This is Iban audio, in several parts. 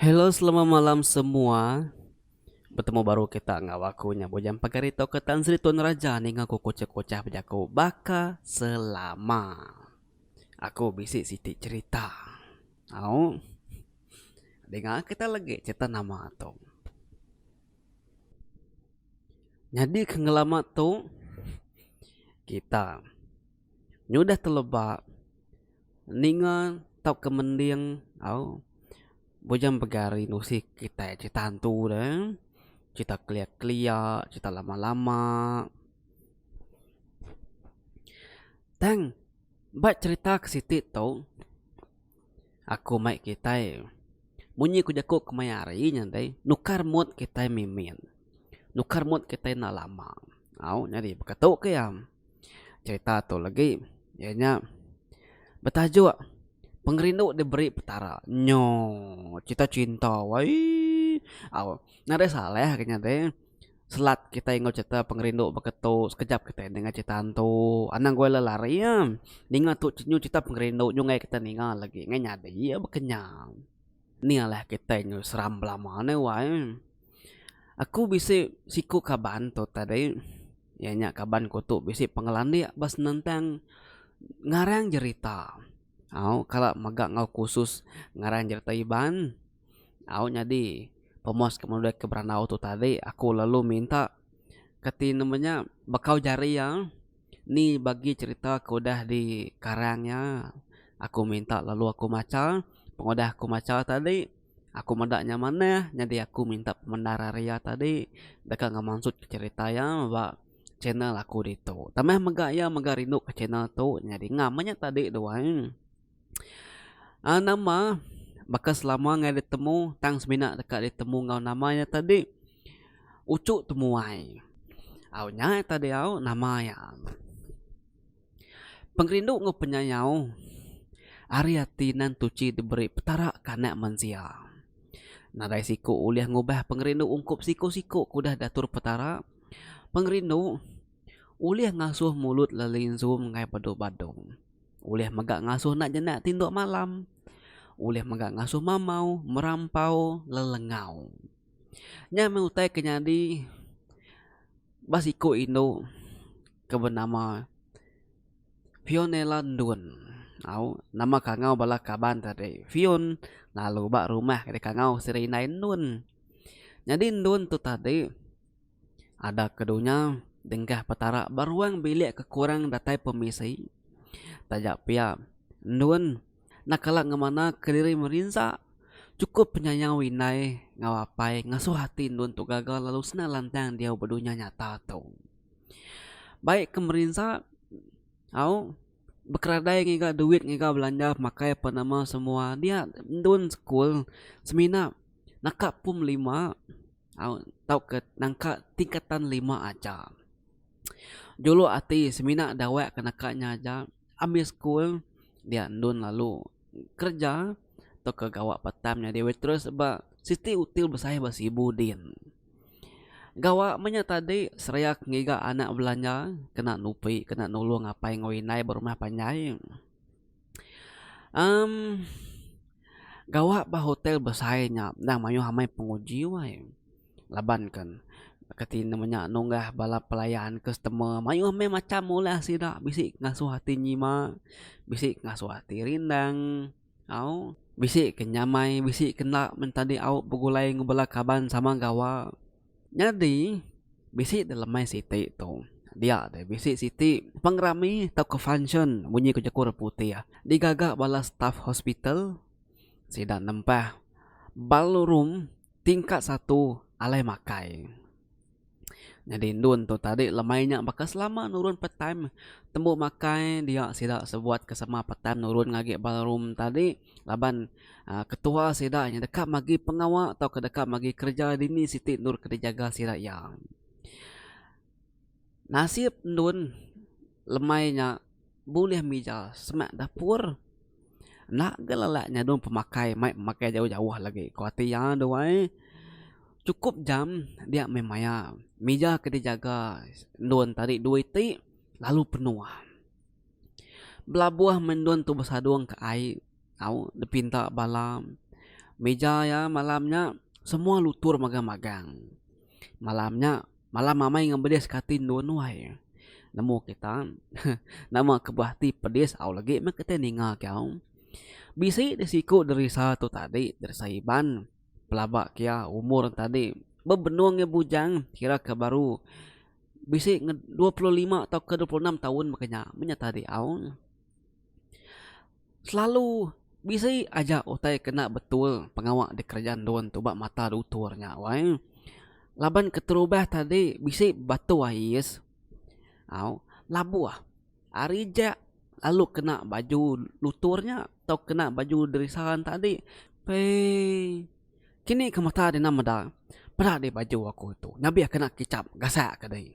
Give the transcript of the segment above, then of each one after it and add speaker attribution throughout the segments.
Speaker 1: Hello selamat malam semua. Betemu baru kita enggau aku nya Bujang Pegari tauka Tan Sri Tun Raja ninga ku kuchah-kuchah bejaku baka selama. Aku bisi siti cherita. Au. Dinga kita legi cherita nama tu. Nyadi ke ngelama tu kita nyudah teleba ninga tauka mending au Bujang Pegari nusi kitai cherita hantu de cherita kelia-kelia cherita lama-lama. Tang ba cherita ke siti tu aku mai kitai munyi ku jaku kemaya hari nya deh nukar mood kitai mimit nukar mood kitai enda lama au nyadi baka tu ke iya cherita tu lagi iya nya betajuk pengerindu diberi petara nyo cherita cinta aii au nadai salah ke nya deh. Selat kitai enggau cherita pengerindu baka tu sekejap kitai ninga cherita antu anang goi lelari iya ninga tu nyu cherita pengerindu nyu enggai kitai ninga lagi enggai nyadi iya baka nya. Ni alah kitai nyu seram belama ne wai. Aku bisi siku kaban tu tadi iya nya kaban ku tu bisi pengelandik ba senentang ngarang jerita au kala mega enggau kursus ngarang jerita Iban. Au nyadi pemuas ke mudai ke berandau tu tadi aku lalu minta kati nama nya bekau jari iya ni bagi cherita ke udah dikarang iya aku minta lalu aku macha pengudah aku macha tadi aku meda nya manah nyadi aku minta pemendar ari iya tadi deka ngemansut cherita iya ba channel aku ditu. Tambah mega iya mega rindu ke channel tu nyadi ngam meh nya tadi tu ai. Aaa nama baka selama ngagai ditemu tang semina deka ditemu enggau nama iya tadi uchu temuai. Au nya tadi au nama iya. Pengerindu enggau penyayau ari ati nan tuchi diberi Petara ke anak mensia. Nadai siku ulih ngubah pengerindu ungkup siku-siku ke udah diatur Petara. Pengerindu ulih ngasuh mulut lelinsum ngagai badu-badu. Ulih mega ngasuh enda jenak tinduk malam. Ulih mega ngasuh mamau, merampau, lelengau. Nya meh utai ke nyadi ba siku indu ke benama Fionella Endun. Au nama kangau bala kaban tadi Fion lalu ba rumah ke dikangau sida indai Endun. Nyadi Endun tu tadi. Ada ke dunya dengkah Petara ba ruang bilik ke kurang datai pemisi. Taja pia, endun enda kala ngemana kediri merinsa. Chukup penyayau indai enggau apai ngasuh ati endun tu gaga lalu senang lantang diau ba dunya nyata tu. Baik ke merinsa au bekeradai ngiga duit ngiga belanja pemakai apan nama semua dia endun sekul semina naka pum lima. Au tauka nangka tingkatan lima aja. Juluk ati semina dawa ke naka nya aja ambis sekul dia endun lalu kereja tauka gawa part time nyadi waitress ba siti util besai ba sibu din. Gawa meh nya tadi seraya ke ngiga anak belanja kena nupi kena nulung apai enggau indai ba rumah panjai. Emm gawa ba hotel besai nya endang mayuh amai penguji weh laban kan kati ne menya nunggah bala pelayan customer mayuh meh macam ulah sida bisi ngasuh ati nyima bisi ngasuh ati rindang au bisi ke nyamai bisi ke enda men tadi au begulai enggau bala kaban sama gawa. Nyadi, bisi da lemai siti tu, dia deh bisi siti pengerami tauka function munyi ku jaku orang putih digaga bala staff hospital sida nempah ballroom tingkat satu alai makai. Nyadi endun tu tadi lemai nya baka selama nurun part time tembu makai dia sida sebuat ke sama part time nurun ngagi ballroom tadi laban Ketua sida nya deka magi pengawa tauka deka magi kereja dini siti endur ke dijaga sida iya. Nasib endun lemai nya bulih mija semak dapur enda ga lelak nyadung pemakai mai pemakai jauh jauh lagi ku ati iya tu ai. Chukup jam dia meh maya mija ke dijaga endun tadi dua iti lalu penuh. Belabuh meh endun tu besadung ke ai. Au dipinta bala. Mija iya malam nya semua lutur magang-magang. Malam nya malam amai ngemedis ke ati endun wai. Nemu kita nama kebuah ati pedis au lagi meh kitai ninga ke au. Bisi deh siku derisa tu tadi derisa Iban pelaba ke iya umur ne tadi bebenung iya bujang kira ke baru bisi 25 tauka 26 taun baka nya meh nya tadi au. Selalu bisi aja utai kena betul pengawa dikereja endun tu ba mata lutur nya wai. Laban keterubah tadi bisi batu ais au labuh ari ja lalu kena baju lutur nya tau kena baju derisa ne tadi. Pei kini ke mata dina meda peda deh baju aku tu nyabih kena kicap gasak ka deh.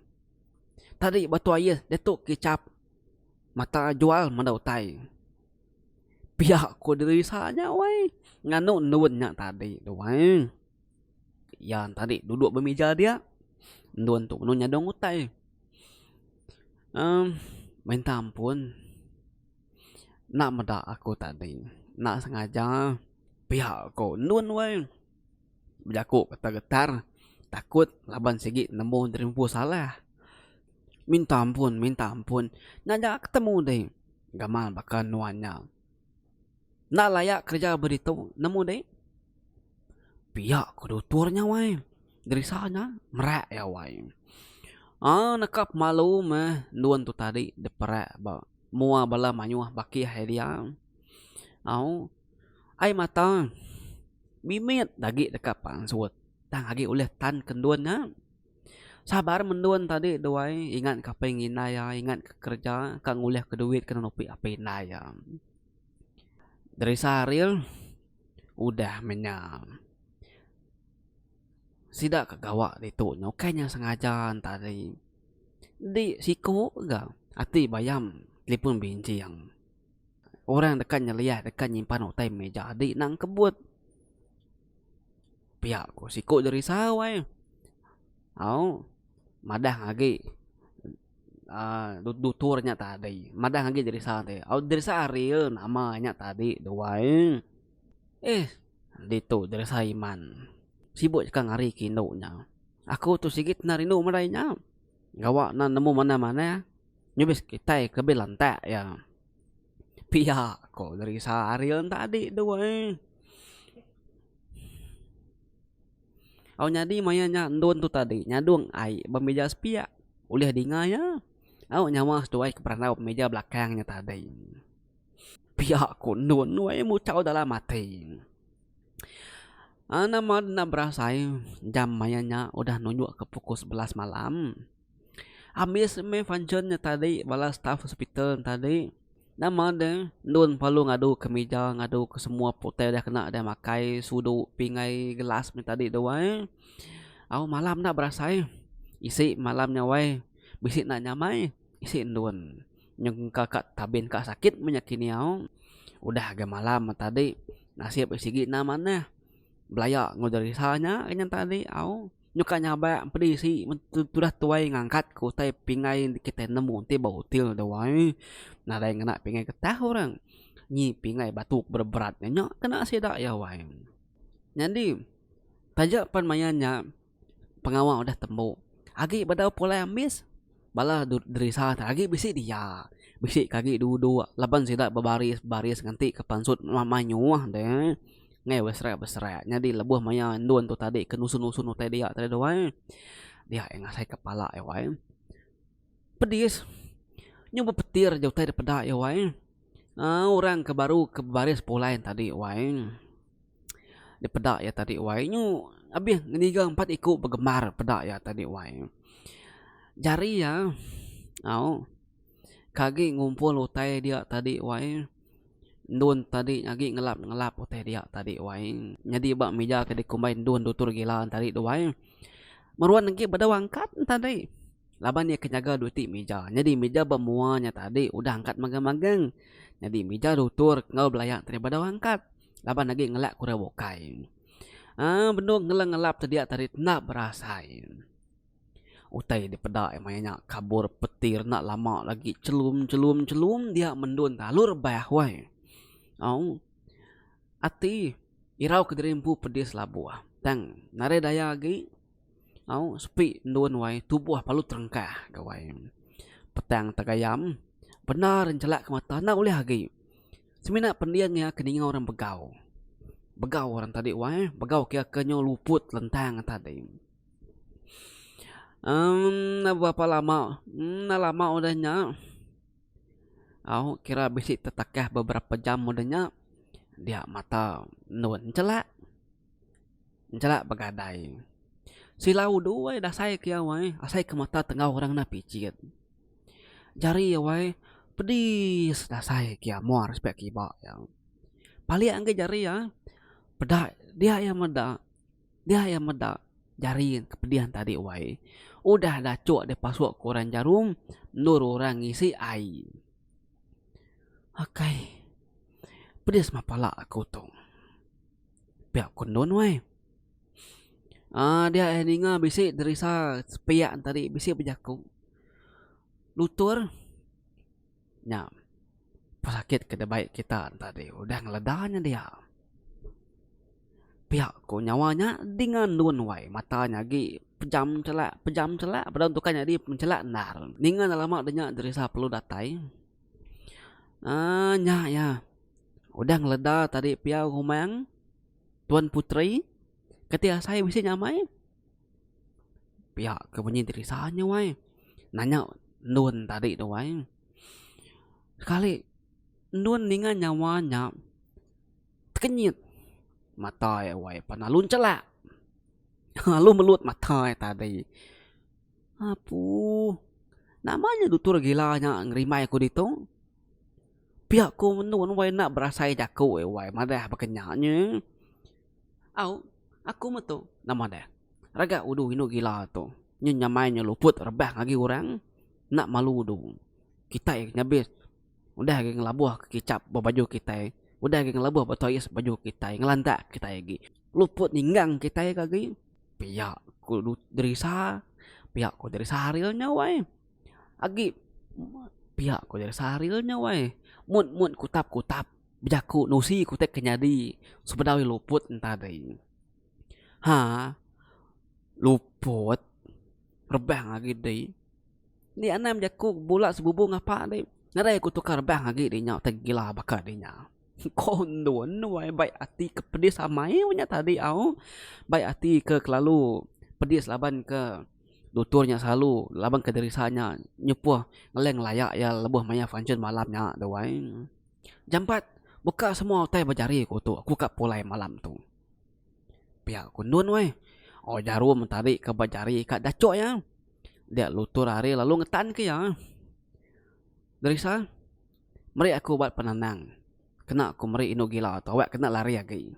Speaker 1: Tadi batu ais diatu kicap. Mata jual meda utai. Pia ku derisa nya wai nganu endun nya tadi tu ai. Iya tadi duduk ba mija dia endun tu benung nyadung utai. Emm minta ampun enda meda aku tadi enda sengaja pia ku endun wai. Bejaku getar getar takut laban sigi nemu diri empu salah. Minta ampun minta ampun ngaga ketemu deh gamal baka nuan nya. Enda layak kereja ba ditu nemu deh. Pia ku lutur nya wai derisa nya merak iya wai. Aaa neka pemalu meh endun tu tadi diperak ba mua bala mayuh bakih dia. Au ai mata. Mimit agi deka pansut tang agi ulih tan ke endun nya. Sabar mendun tadi duai ingat ke apai ngindai iya ingat ke kereja ka ngulih ke duit kena nupi apai indai iya. Derisa Ariel udah meh nya. Sida ke gawa ditu nya ukai nya sengaja ne tadi. Enti siku ga ati bayam telefon binching. Orang deka nyeliah deka nyimpan utai mija adi nang kebut. Pia ku siku da risau ai. Au madah agi aaa dutur nya tadi madah agi derisa ti au derisa ariel nama nya tadi duai. Eh ditu derisa iman sibuk ka ngari ke indu nya. Aku tu sigi enda rindu meda inya gawa ne nemu manah manah. Nyubis kitai ke lebih lantak iya. Pia ko derisa Ariel tadi tu ai. Au nyadi maya nya endun tu tadi nyadung ai ba mija sepiak ulih dinga iya. Au nyawa seduai ke berandau ba mija belakang nya tadi. Pia ko endun weh muchau dalam ati. Aaa nama enda berasai jam maya nya udah nunjuk ke pukul 11 malam. Ambis meh function nya tadi bala staff hospital nya tadi nama deh endun perlu ngadu ke mija ngadu ke semua utai da kena deh makai sudu pingai gelas meh tadi tu ai. Au malam enda berasai isi malam nya wai bisi enda nyamai isi endun nyengka ka tabin ka sakit meh nya kini au. Udah ga malam tadi nasib sigi enda manah belaya enggau derisa nya nya tadi au. Nyuka nyabak pedi isi tudah tuai ngangkat ke utai pingai kitai nemu enti ba hotel tu ai nadai ngena pingai getah orang nyi pingai batu ke berat berat nya kena sida iya wai. Nyadi taja pan maya nya pengawa udah tembu agi bedau pulai ambis bala derisa te agi bisi dia bisi ke agi duduk laban sida bebaris baris nganti ke pansut mayuh deh. Enggai beserak beserak nyadi lebuh maya endun tu tadi ke nusun nusun utai dia tadi tu ai dia iya ngasai kepala iya wai. Pedis nyu bepetir ja utai da peda iya wai aaa orang ke baru ke bebaris pulai tadi wai dipeda iya tadi wai nyu abih ngeniga empat iku begembar peda iya tadi wai. Jari iya au ke agi ngumpul utai dia tadi wai. Endun tadi agi ngelap ngelap utai dia tadi wai. Nyadi ba mija ke dikumbai endun dutur gila tadi tu wai. Meruan agi bedau angkat ne tadi laban iya ke nyaga dua iti mija. Nyadi mija ba mua nya tadi udah angkat magang magang. Nyadi mija dutur enggau belaya tadi bedau angkat laban agi ngelak ke orang bukai. Aaa benung ngelap ngelap te dia tadi enda berasai. Utai dipeda iya maya nya kabur petir enda lama lagi chelum chelum chelum dia mendun lalu rebah wai. Au ati. Irau kediri empu pedis labuh. Tang nadai daya agi au sepi endun wai tubuh perlu terengkah ga wai. Petang tegayam bendar enchelak ke mata enda ulih agi. Semina pending iya ke ninga orang begau. Begau orang tadi wai begau ke iya ke nyau luput lentang tadi. Emm berapa lama enda lama udah nya. Au kira bisi tetakah beberapa jam udah nya dia mata endun enchelak. Enchelak begadai. Silau udu ai dasai ke iya wai asai ke mata tenggau orang enda pichit. Jari iya wai pedis dasai ke iya muar sepiak kiba iya. Palik agi jari iya peda dia iya meda. Dia iya meda jari ke pedih tadi wai. Udah dachuk dipasuk ke orang jarum endur orang ngisi ai. Akai pedis mah pala aku tu. Pia ku endun wai. Aaa dia iya ninga bisi derisa sepiak tadi bisi bejaku. Lutur. Nya pesakit ke dibai kita tadi udah ngeleda nya dia. Pia ku nyawa nya dinga endun wai mata nya agi pejam chelak pejam chelak peda tukar nyadi chelak endar. Ninga enda lama da nya derisa perlu datai aaa nya iya udah ngeleda tadi pia umang tuan puteri kati asai bisi nyamai. Pia ke munyi derisa nya wai nanya endun tadi tu wai. Sekali endun ninga nyawa nya tekenyit mata iya wai pan lalu enchelak lalu melut mata iya tadi. Apu nama nya dutur gila nya ngerimbai aku ditu. Pia ku endun wai enda berasai jaku iya wai madah baka nya nye. Au, aku meh tu. Nama deh. Rega udu indu gila tu. Nyu nyamai nyu luput rebah agi orang. Enda malu udu. Kitai nyabis udah agi ngelabuh ke kicap ba baju kitai. Udah agi ngelabuh ba toys baju kitai. Ngelantak kitai agi. Luput ninggang kitai ke agi. Pia ku derisa. Pia ku derisa aril nya wai. Agi pia ku derisa aril nya wai. Mut mut kutap kutap. Bejaku nusi ku utai ke nyadi sebedau iya luput enta dei. Ha luput rebang agi dei. Enti anang bejaku bula sebubu ngapa dei. Nadai ku tukar rebang agi dei nya utai gila baka dei nya. Ko endun wai bai ati ke pedis amai meh nya tadi au. Bai ati ke kelalu pedis laban ke lutur nya selalu laban ke derisa nya nyupuh ngeleng layak iya lebuh maya function malam nya tu ai. Jampat buka semua utai ba jari ku tu aku ka pulai malam tu. Pia ku endun weh. Oh jarum tadi ke ba jari ka dachok iya. Dia lutur ari lalu ngetan ke iya. Derisa meri aku ubat penenang kena ku meri indu gila tu awak kena lari agi.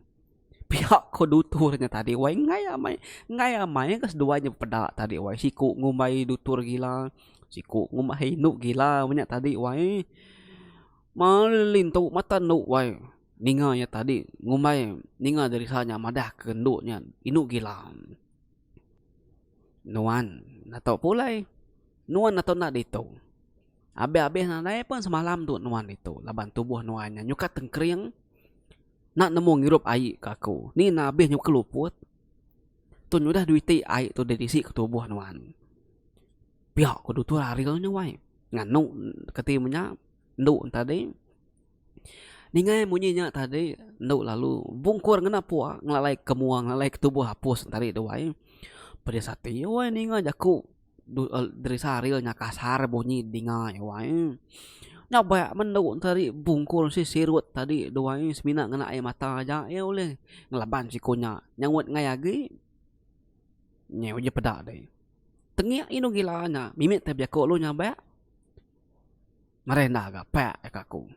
Speaker 1: Pia ko dutur nya tadi wai enggai amai enggai amai ka seduai nya peda tadi wai siku ngumbai dutur gila siku ngumbai indu gila menya tadi wai. Melintu mata endu wai ninga iya tadi ngumbai ninga derisa nya madah ke endu nya indu gila. Nuan enda tau pulai nuan enda tau enda ditu. Abih-abih nadai pun semalam tu nuan ditu laban tubuh nuan nya nyukat tengkering. Enda nemu ngirup ai ke aku. Ni enda abih nyuka luput. Tu nyudah dua iti ai tu didisi ke tubuh nuan. Pia ku dutur Ariel nya wai. Nganu keti menya endu ne tadi. Ningai munyi nya tadi endu lalu bungkur ngena pua ngelalai ke mua ngelalai ke tubuh apus ne tadi tu wai. Pedis ati wai ninga jaku. Derisa ril nya kasar bunyi dinga iya wai. Nya ba mendu tadi bungkul si sirut tadi duai semina ngena ai mata aja iya ulih ngelaban siku nya. Nyaut enggai agi nya uji peda deh. Tengik inu gila nya mimit tai bejaku lu nyabak merenda ga pak ka aku.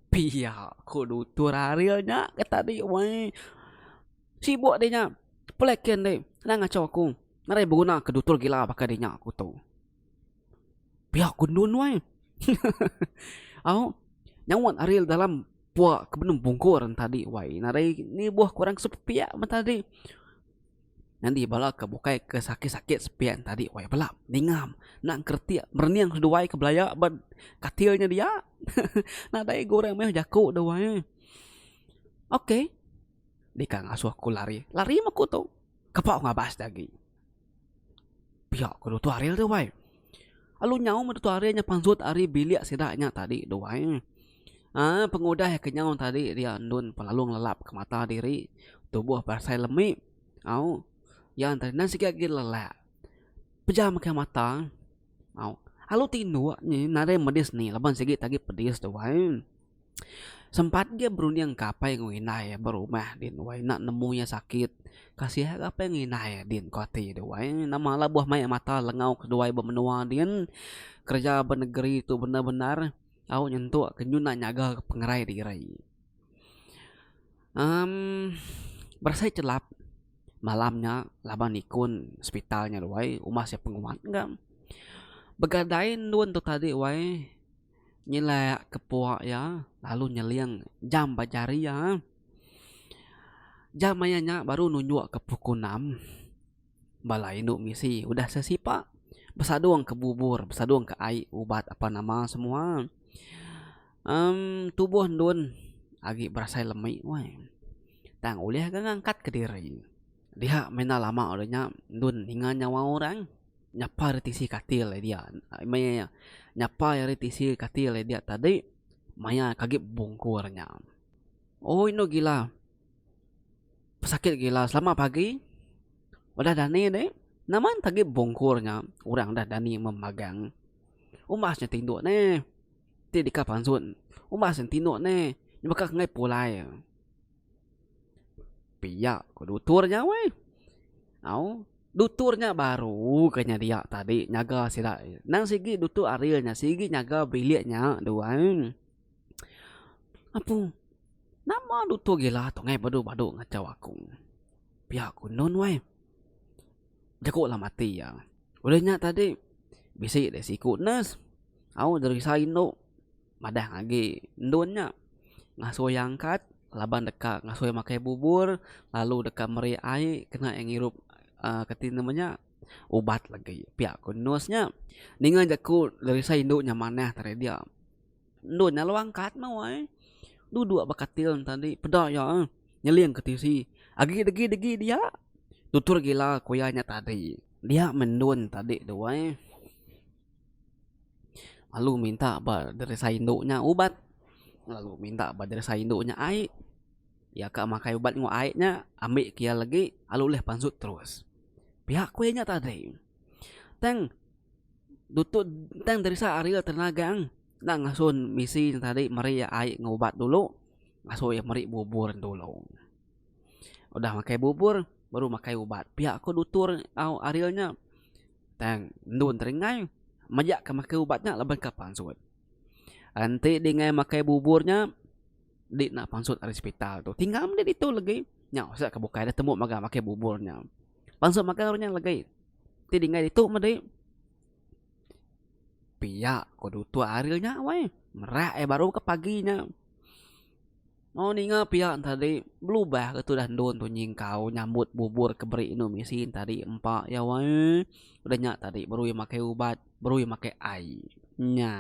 Speaker 1: Pia ku dutur aril nya ke tadi wai. Sibuk deh nya pulai kin deh anang ngachau aku. Nadai beguna ke dutur gila baka dinya aku tu. Pia ku endun wai. Au nyaut ari dalam pua ke benung bungkur tadi wai. Nadai nibuh ke orang sepiak meh tadi. Nyadi bala ke bukai ke sakit-sakit sepiak tadi wai bala ninga enda keretik merening seduai ke belaya ba katil nya dia. Nadai ga orang mayuh jaku deh wai. Ok. Deka ngasuh aku lari. Lari meh aku tu. Kapa aku ngabas da agi. Pia ku Doktor Ariel tu wai. Lalu nyau meh Doktor Ariel nya pansut ari bilik sida nya tadi tu wai. Aaa pengudah iya ke nyau tadi dia endun pelalu ngelelap ke mata diri tubuh berasai lemi au iya enti nan sigi agi lelak. Pejam ke mata au lalu tinduk nyi nadai medis ni laban sigi tagi pedis tu wai. Sempat gia berunding ka apai enggau indai ba rumah din wai enda nemu iya sakit. Kasih ga apai enggau indai din ku ati deh wai. Nama lebuh mai mata lengau keduai ba menua din kereja ba negeri tu bendar bendar au nyentuk ke nyun enda nyaga pengerai diri. Emm berasai chelap malam nya laban ikun sepital nya wai umbas iya penguat ga. Begadai endun tu tadi wai. Nyelak ke puak iya lalu nyeling jam ba jari iya. Jam maya nya baru nunjuk ke pukul enam. Bala indu misi udah sesipa besadung ke bubur besadung ke ai ubat apan nama semua. Emm tubuh endun agi berasai lemi weh. Tang ulih ga ngangkat kediri. Dia meh enda lama udah nya endun ninga nyawa orang. Nyapa ari tisi katil dia meh nyapa ari tisi katil dia tadi maya ke agi bungkur nya. Oh indu gila pesakit gila selamat pagi udah dani deh nama enti agi bungkur nya orang dah dani memagang. Umbas nya tinduk neh ti deka pansut umbas nya tinduk neh nyebaka ke enggai pulai. Pia ku dutur nya weh. Au dutur nya baru ke nyedia tadi nyaga sida. Nang sigi dutur Ariel nya sigi nyaga bilik nya duai. Apu nama dutur gila tu ngai badu badu ngachau aku. Pia ku endun weh. Jaku dalam ati iya. Udah nya tadi bisi deh siku nurse au derisa indu. Madah agi endun nya ngasuh iya angkat laban deka ngasuh iya makai bubur lalu deka meri ai kena iya ngirup uhh kati nama nya ubat lagi pia ku nurse nya. Ninga jaku derisa indu nya manah tadi dia endun nya lalu angkat meh wai duduk ba katil ne tadi peda iya uhh nyeling ke tisi agi degi degi dia tutur gila ku iya nya tadi. Dia meh endun tadi tu ai. Lalu minta ba deresa indu nya ubat lalu minta ba deresa indu nya ai. Iya ka makai ubat enggau ai nya ambi ke iya legi lalu ulih pansut terus. Pia ku iya nya tadi. Tang dutut tang deresa ari tenagang enda ngasun misi ne tadi meri iya ai enggau ubat dulu ngasuh iya meri bubur dulu. Udah makai bubur baru makai ubat. Pia ku dutur au Ariel nya. Tang endun teringai majak ke makai ubat nya laban ke pansut. Enti dingai makai bubur nya di enda pansut ari sepital tu. Tinggal meh ditu legi. Nya sida ke bukai deh tembu mega makai bubur nya. Pansut makai orang nya legi. Ti dingai ditu meh di pia ko dutur ari nya weh. Merak iya baru ke pagi nya. Mau ninga pia tadi belubah ke tudah endun tu nyingkau nyambut bubur ke beri indu misi tadi empa iya wai. Udah nya tadi baru iya makai ubat, baru iya makai ai. Nya.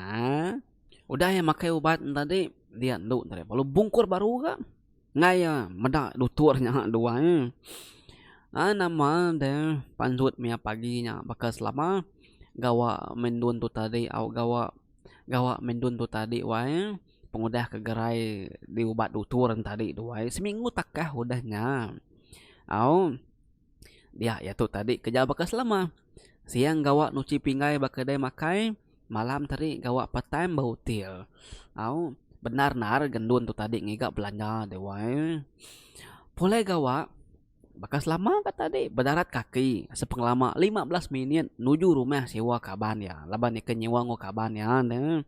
Speaker 1: Udah iya makai ubat tadi dia endu tadi lalu bungkur baru ga. Enggai iya meda dutur nya duai. Aaa nama deh pansut maya pagi nya baka selama gawa meh endun tu tadi au gawa gawa meh endun tu tadi wai. Pengudah ke gerai diubat dutur tadi tu ai seminggu takah udah nya. Au dia iya tu tadi keja baka selama. Siang gawa nuchi pinggai ba kedai makai, malam tadi gawa part time ba hotel. Au bendar nar gendun tu tadi ngiga belanja deh wai. Pulai gawa. Baka selama ka tadi bedarat kaki sepengelama 15 minit nuju rumah siwa kaban iya laban iya ke nyiwa enggau kaban iya ne.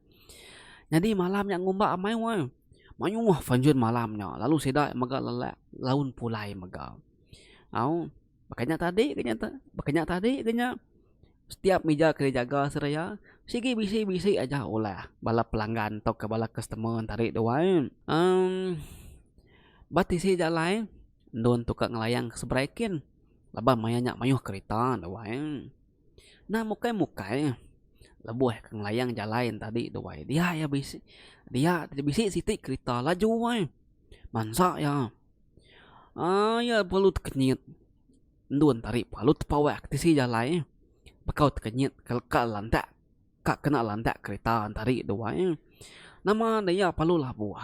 Speaker 1: Nyadi malam nya ngumba amai weh. Mayuh function malam nya lalu sida mega lelak laun pulai mega. Au baka nya tadi ke nya baka nya tadi ke nya setiap mija ke dijaga seraya sigi bisi bisi aja ulah bala pelanggan tauka bala customer tadi tu ai. Emm ba tisi jalai. Endun tu ka ngelayang ke seberai kin laban maya nya mayuh kerita ne wai. Enda mukai mukai lebuh ke ngelayang jalai ne tadi tu wai dia iya bisi dia bisi siti kerita laju ai mansa iya. Aaa iya perlu tekenyit endun tadi lalu tepawah ke tisi jalai bekau tekenyit ka lantak ka kena lantak kereta tadi tu ai. Nama ne iya perlu labuh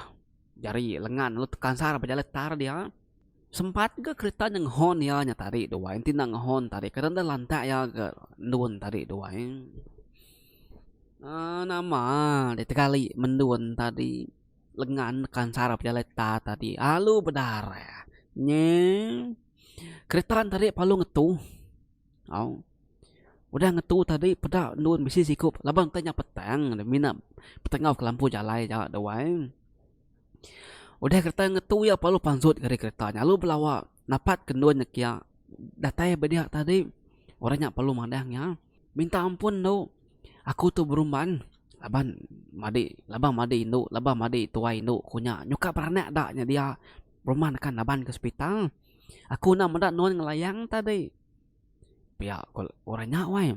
Speaker 1: jari lengan lalu tekansar ba jalai tar dia. Sempat ga kereta nya ngehon iya nya tadi tu ai enti enda ngehon tadi kadang deh lantak iya ga endun tadi tu ai. Aaa nama deh tegali mendun tadi lengan kansar pejalai tar tadi alu bedarah nyeh kereta ne tadi perlu ngetu au udah ngetu tadi peda endun bisi siku laban utai nya petang mina petengau ke lampu jalai ja tu ai. Udah kereta ngetu iya perlu pansut ari kereta nya lalu belawa napat ke endun nya kiya datai ba dia tadi orang nya perlu madah iya minta ampun endo aku tu berumban laban madi laban madi indu laban madi tuai indu ku nya nyuka beranak da nya dia berumban akan naban ke sepital aku enda meda nuan ngelayang tadi. Pia ku orang nya wai.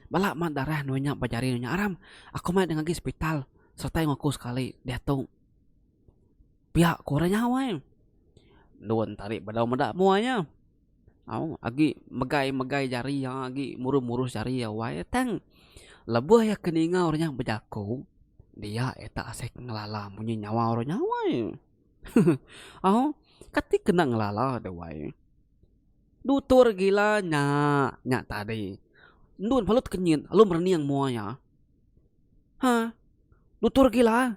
Speaker 1: Bala amat darah nuan nya ba jari nuan nya aram aku mai deh ngagai sepital sertai enggau aku sekali diatu. Pia ku orang nya wai. Endun tadi bedau meda mua iya. Au agi megai megai jari iya agi murus murus jari iya wai tang lebuh iya ke ninga orang nya bejaku dia iya tak asai ke ngelala munyi nyawa orang nya wai. Au kati kena ngelala deh wai. Dutur gila nya nya tadi. Endun lalu tekenyit lalu merening mua iya. Ha dutur gila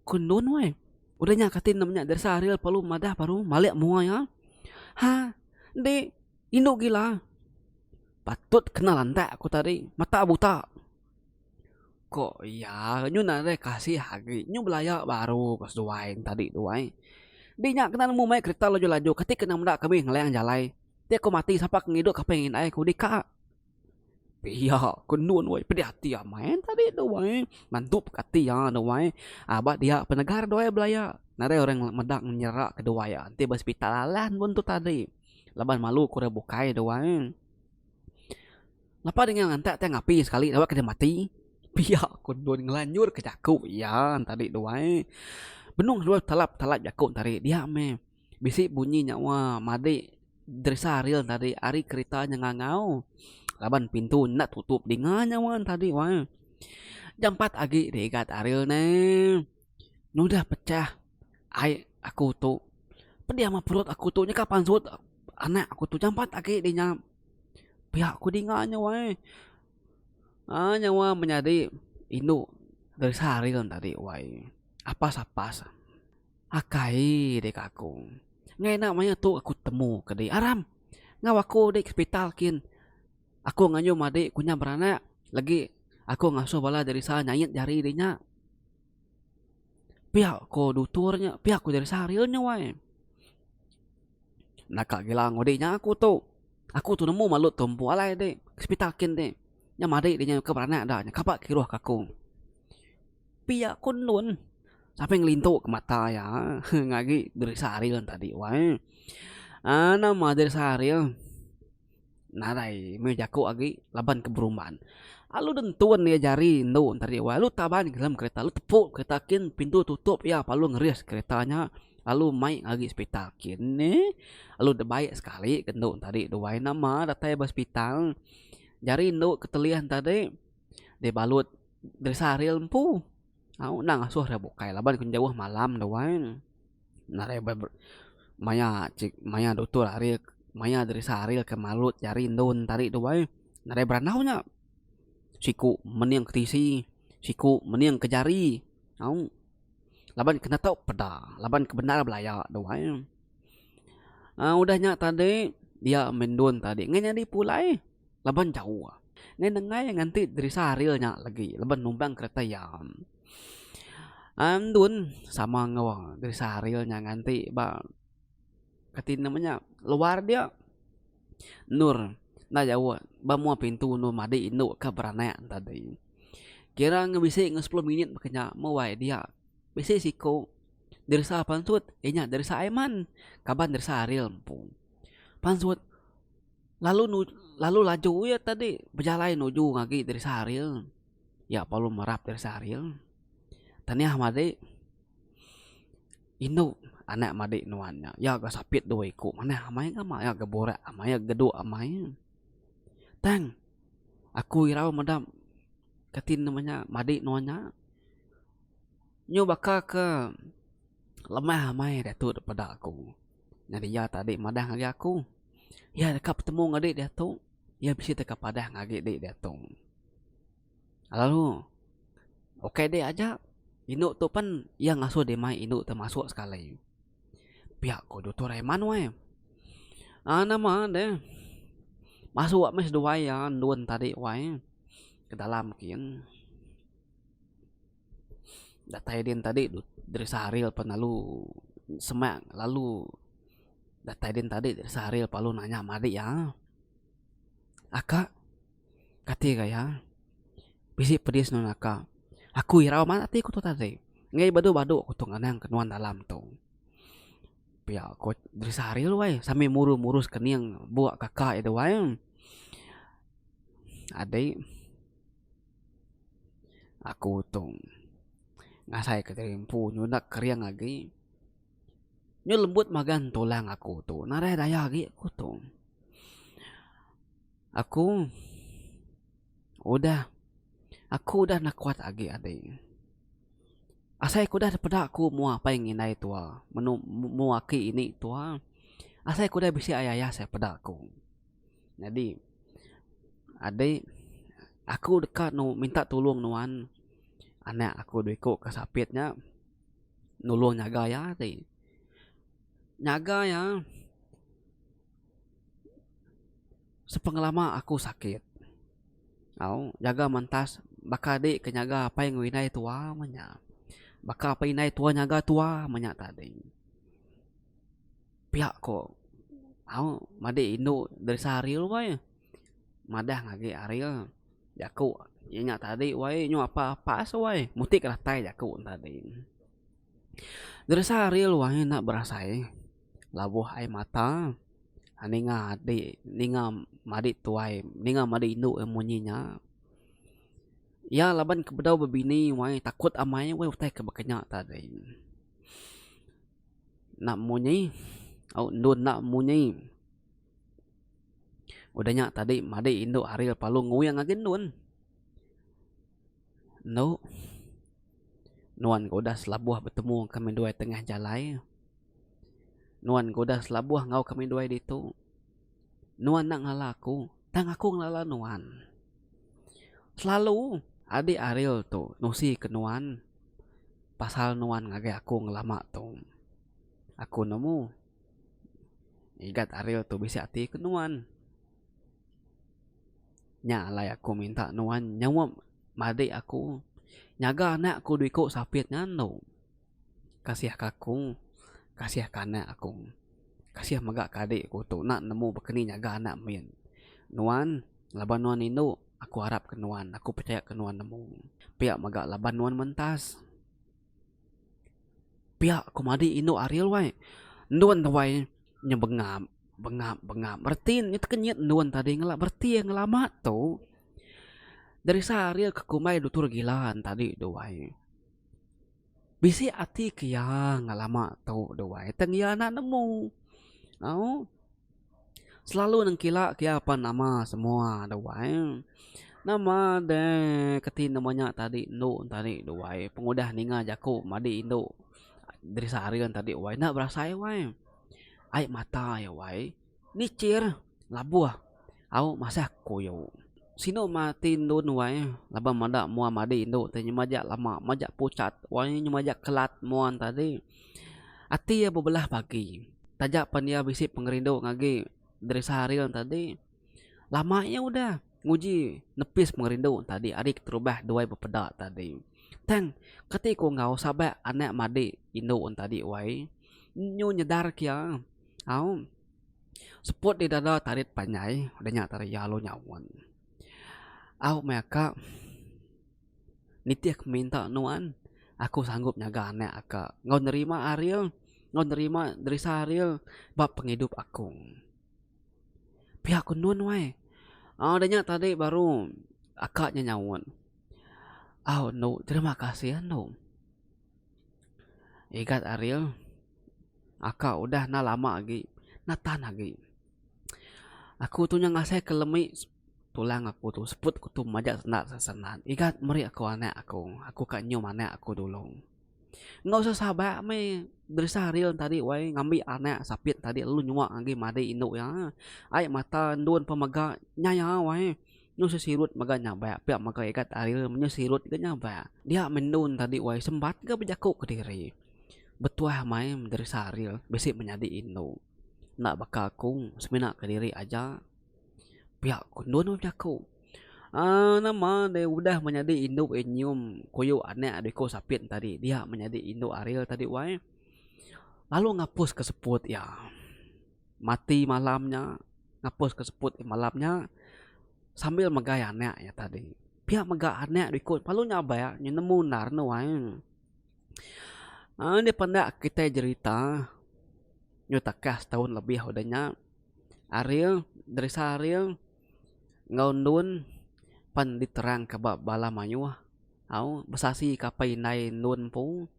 Speaker 1: ku endun weh. Udah nya kati enda menya deresa Ariel perlu madah baru malik mua iya. Ha enti indu gila patut kena lantak ku tadi mata buta. Ko iya nyu nadai kasih agi nyu belaya baru ko seduai ne tadi tu ai. Di nya kena nemu mai kereta laju laju kati kena meda kami ngelang jalai ti aku mati sapa ke ngidup ke apai indai ku dika. Pia ko endun weh pedih ati amai tadi tu ai mantup ke ati iya tu ai aba dia penegar duai belaya nadai orang meda nyera ke duai iya enti ba sepital alah endun tu tadi laban malu ke orang bukai tu ai. Lapa deh ngantak tai ngapi sekali tauka ke deh mati. Pia ku Dun ngelanjur ke jaku iya tadi tu ai. Benung seduai talap talap jaku tadi dia meh bisi bunyi nyawa madik derisa ril tadi ari kerita nya ngangau laban pintu enda tutup dinga nyawa tadi wai. Jampat agi rigat aril neh nyudah pecah ai aku tu pedih amat perut aku tu nyeka pansut anak aku tu jampat agi deh nya. Pia ku dinga nya wai. Aaa nyawa menyadi indu dari sehari lalu tadi wai. Apas apas akai deh ka aku. Ngai enda mayuh tu aku temu ke dih aram enggau aku dih ke sepital kin. Aku nganjung madi ku nya beranak lagi aku ngasuh bala derisa nyait jari dih nya. Pia ko dutur nya pia ko derisa ril nya wai. Naka gila ngudi nya aku tu. Aku tu nemu malut tu empu alai ti sepital kin ti. Nya madi ti nya ke beranak da nya kaba kiruh ke aku. Pia ku endun sampai ngelintu ke mata iya ngagi derisa aril tadi wai. Aaa nama derisa aril. Nadai meh jaku agi laban ke berumban. Lalu dentun iya jari endu tadi wai lalu taban ke dalam kereta lalu tepu kereta kin pintu tutup iya lalu ngeris kereta nya lalu mai agi sepital kin nih. Lalu dibai sekali ke endu tadi tu wai nama datai ba sepital jari endu ke telih tadi dibalut derisa aril empu. Au enda ngasuh orang bukai laban ke jauh malam tu wai. Nadai maya maya dutur ari maya derisa ari ke malut jari endun tadi tu ai nadai berandau nya. Siku mening ke tisi siku mening ke jari au laban ke tau peda laban ke bendar belaya tu ai. Aaa udah nya tadi dia meh endun tadi ngan nyadi pulai laban jauh ngan nengah nganti derisa ari nya lagi laban numpang kereta iya. Endun sama enggau derisa aril nya nganti ba kati nama nya luar dia endur enda jauh ba mua pintu endur madi indu ka beranak tadi. Kira ngan bisi ngan sepuluh minit baka nya meh wai dia bisi siku derisa pansut iya nya derisa Aiman kaban derisa aril empu. Pansut lalu lalu laju iya tadi bejalai nuju agi derisa aril. Iya perlu merap diri sehari. Tahniah madik. Indu. anak madik nuan nya. Iya ga sapit dua iku manah amai ga iya ga burak amai iya geduk amai. Tang aku irau meda kati nama nya madik nuan nya nyu baka ke lemah amai diatu peda aku. Nyadi iya tadi madah ngagai aku iya deka betemu enggau dik diatu iya bisi deka padah ngagai dik diatu. Lalu ukai dik aja indu tu pen iya ngasuh dih mai indu tu masuk sekali. Pia ku Doktor Raiman weh. Aaa nama deh masuk meh seduai iya endun tadi wai ke dalam kin. Datai din tadi derisa Ariel pan lalu semak lalu datai din tadi derisa Ariel lalu nanya madik iya. Aka kati ga iya bisi pedis nuan aka. Aku irau amat ati ku tu tadi enggai badu badu ku tu nganang ke nuan dalam tu. Pia ko derisa Ariel wai sambil murus murus kening buk kaka iya tu wai. Adik. Aku tu ngasai ke diri empu nyunak kering agi nyu lembut magang tulang aku tu nadai daya agi aku tu. Aku udah aku udah enda kuat agi adi. Asai ku udah peda aku mua apai ngindai tua menu mua aki ini tua asai ku udah bisi ayah ayah peda aku. Nyadi adik aku deka nu minta tulung nuan anak aku dua iku ke sapit nya nulung nyaga iya ti. Nyaga iya sepengelama aku sakit au jaga mentas baka adik ke nyaga apai enggau indai tua meh nya. Baka apai indai tua nyaga tua meh nya tadi. Pia ko au madik indu derisa Ariel wai madah ngagi Ariel jaku iya nya tadi wai nyu apa apas wai muti ke datai jaku ne tadi. Derisa Ariel wai enda berasai labuh ai mata ninga adik ninga madik tuai ninga madik indu munyi nya. Iya laban ke bedau bebini wai takut amai wai utai ke baka nya tadi. Enda munyi au endun enda munyi. Udah nya tadi madik indu Ariel parlu nguing agi endun. Endu nuan ke udah selabuh betemu kami duai tengah jalai. Nuan ke udah selabuh enggau kami duai ditu. Nuan enda ngelala aku tang aku ngelala nuan. Selalu adik Ariel tu nusi ke nuan. Pasal nuan ngagai aku ngelama tu. Aku nemu Igat Ariel tu bisi ati ke nuan. Nya alai aku minta nuan nyaup madik aku nyaga anak aku dua iku sapit nya endo. Kasih ke aku, kasih ke anak aku. Kasih mega ke adik aku tu enda nemu baka ni nyaga anak mit. Nuan laban nuan indu. Aku arap ke nuan, aku pechaya ke nuan nemu. Pia mega laban nuan mentas. Pia ku madi indu Ariel wai. Endun tu wai nya bengap, bengap, bengap. Reti nya tekenyit endun tadi ngela bereti iya ngelama tu. Derisa Ariel ke kumbai dutur gila tadi tu wai. Bisi ati ke iya ngelama tu tu wai. Tang iya enda nemu. Au. Selalu nengkila ke iya pan nama semua tu ai. Nama deh keti nama nya tadi endu tadi tu ai pengudah ninga jaku madi indu derisa hari tadi wai enda berasai wai. Ai mata iya wai nichir labuh au masah kuyu. Sinu mati endun wai laban meda mua madi indu ti nyema aja lama majak puchat wai nyema aja kelat mua ne tadi. Ati iya bebelah pagi. Taja pen iya bisi pengerindu ngagi derisa Ariel tadi, lama iya udah nguji nepis pengerindu tadi ari keterubah duai bepeda tadi. Tang kati ku enggau sabak anak madi indu tadi wai nyu nyedar ke iya au seput di dada tarit panjai udah nya tadi iya lalu nyaut. Au meh aka. Nitih ke minta nuan, aku sanggup nyaga anak aka enggau nerima Ariel enggau nerima derisa Ariel ba pengidup aku. Pia ku endun wai. Aaa udah nya tadi baru aka nya nyaut. Au endu terima kasih endu. Igat Ariel. Aka udah enda lama agi natan agi. Aku tu nya ngasai ke lemi tulang aku tu seput aku tu majak senda senat. Igat meri aku anak aku. Aku ka nyium anak aku dulu. Enggau sesabak meh derisa ril tadi wai ngambi anak sapit tadi lalu nyua agi madi indu iya. Ai mata endun pemega nyaya wai nyu sesirut mega nyabak pia mega igat aril nyu sirut ga nyabak. Dia meh endun tadi wai sembat ga bejaku kediri. Betuah mai derisa ril bisi menyadi indu. Enda baka aku semina kediri aja. Pia ku endun meh bejaku. Aaa nama deh udah menyadi indu eh nyium kuyu anak diko sapit tadi dia menyadi indu aril tadi wai. Lalu ngapus ke seput iya. Mati malam nya ngapus ke seput iya malam nya sambil megai anak iya tadi. Pia mega anak diko lalu nyabak nemu endar ne wai. Aaa dipenda kitai jerita nyau takah setaun lebih udah nya aril derisa aril. Enggau endun pan diterangka ba bala mayuh au besasi ka apai indai endun empu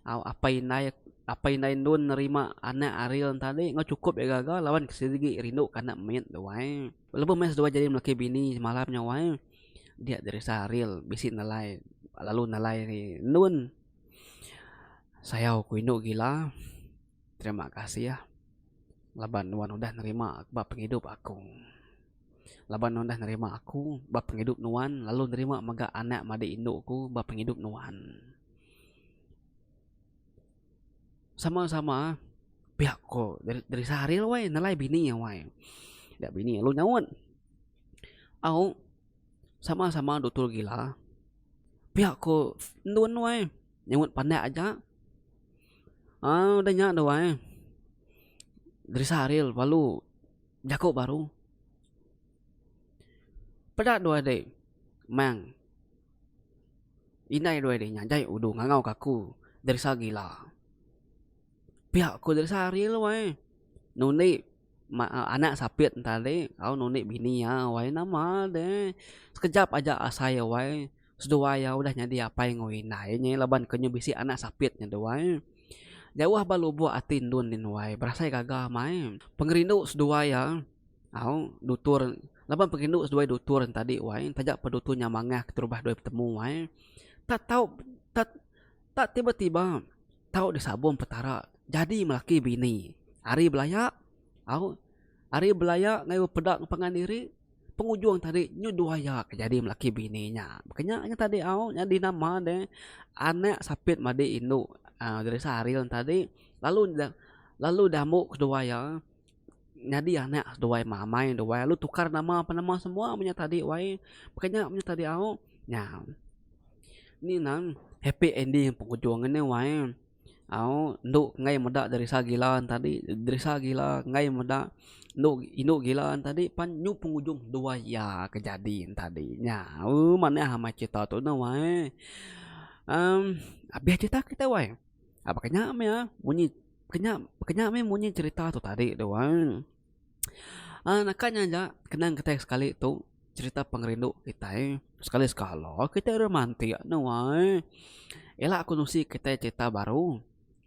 Speaker 1: au apai indai apai indai endun nerima anak aril ne tadi enggau chukup iya gaga laban ke sigi rindu ka anak mit tu ai. Lebuh meh seduai jadi melaki bini semalam nya wai dia derisa aril bisi nelai lalu nelai endun sayau ku indu gila. Terima kasih laban nuan udah nerima ba pengidup aku. Laban nuan udah nerima aku ba pengidup nuan lalu nerima mega anak madi indu ku ba pengidup nuan. Sama-sama pia ko dari sehari wai nelai bini wai. Da bini lalu nyaut. Au sama-sama dutur gila pia ko endun wai nyaut pandak aja. Aaa udah nya tu ai derisa aril lalu jaku baru. Peda dua adi mang indai dua adi nya jai udu ngangau ka aku derisa gila. Pia ku derisa aril wai nundi anak sapit ne tadi au nundi bini iya wai nama deh sekejap aja asai wai. Seduai iya udah nyadi apai enggau indai nya laban ke nyu bisi anak sapit nya duai. Jauh ba lubok ati endun din wai berasai gaga amai. Pengerindu seduai iya au dutur laban pengerindu seduai dutur nya tadi wai taja pa dutur nya mangah keterubah duai betemu wai tak tau tak tak tiba tiba tau disabung petara jadi melaki bini ari belaya au ari belaya ngayu peda pangan diri. Pengujung tadi nyu dua iya ke jadi melaki bini nya. Baka nya nya tadi au nyadi nama deh anak sapit madi indu uhh derisa aril tadi lalu lalu diambu seduai iya nyadi anak seduai mamai duai lalu tukar nama penema semua meh nya tadi wai. Baka nya meh nya tadi au nya. Ni nang happy ending pengujung ne wai. Au endu enggai meda derisa gila ne tadi derisa gila enggai meda endu indu gila ne tadi pan nyu pengujung dua iya ke jadi ne tadi nya ooh manah amai cerita tu ne wai uhh abih cerita kitai wai baka nya meh ah munyi baka nya baka nya meh munyi cerita tu tadi tu wai. Aaa naka nya aja kenang kitai sekali tu cerita pengerindu kitai sekali sekala kitai romantik ne wai. Ila ku nusi kitai cerita baru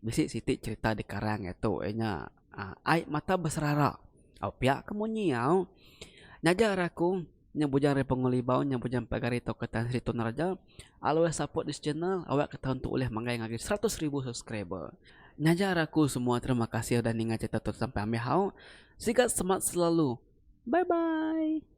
Speaker 1: bisi siti cerita dikarang ditu iya nya aaa ai mata beserara au pia ke munyi au. Nyaja ira aku nya bujang ari Panggau Libau nya bujang Pegari tauka Tan Sri Tun Raja always support this channel awak ke taun tu ulih manggai ngagai 100,000 subscriber. Nyaja ira aku semua terima kasih udah ninga cerita tu sampai ambih au. Sigat semat selalu. Bye bye.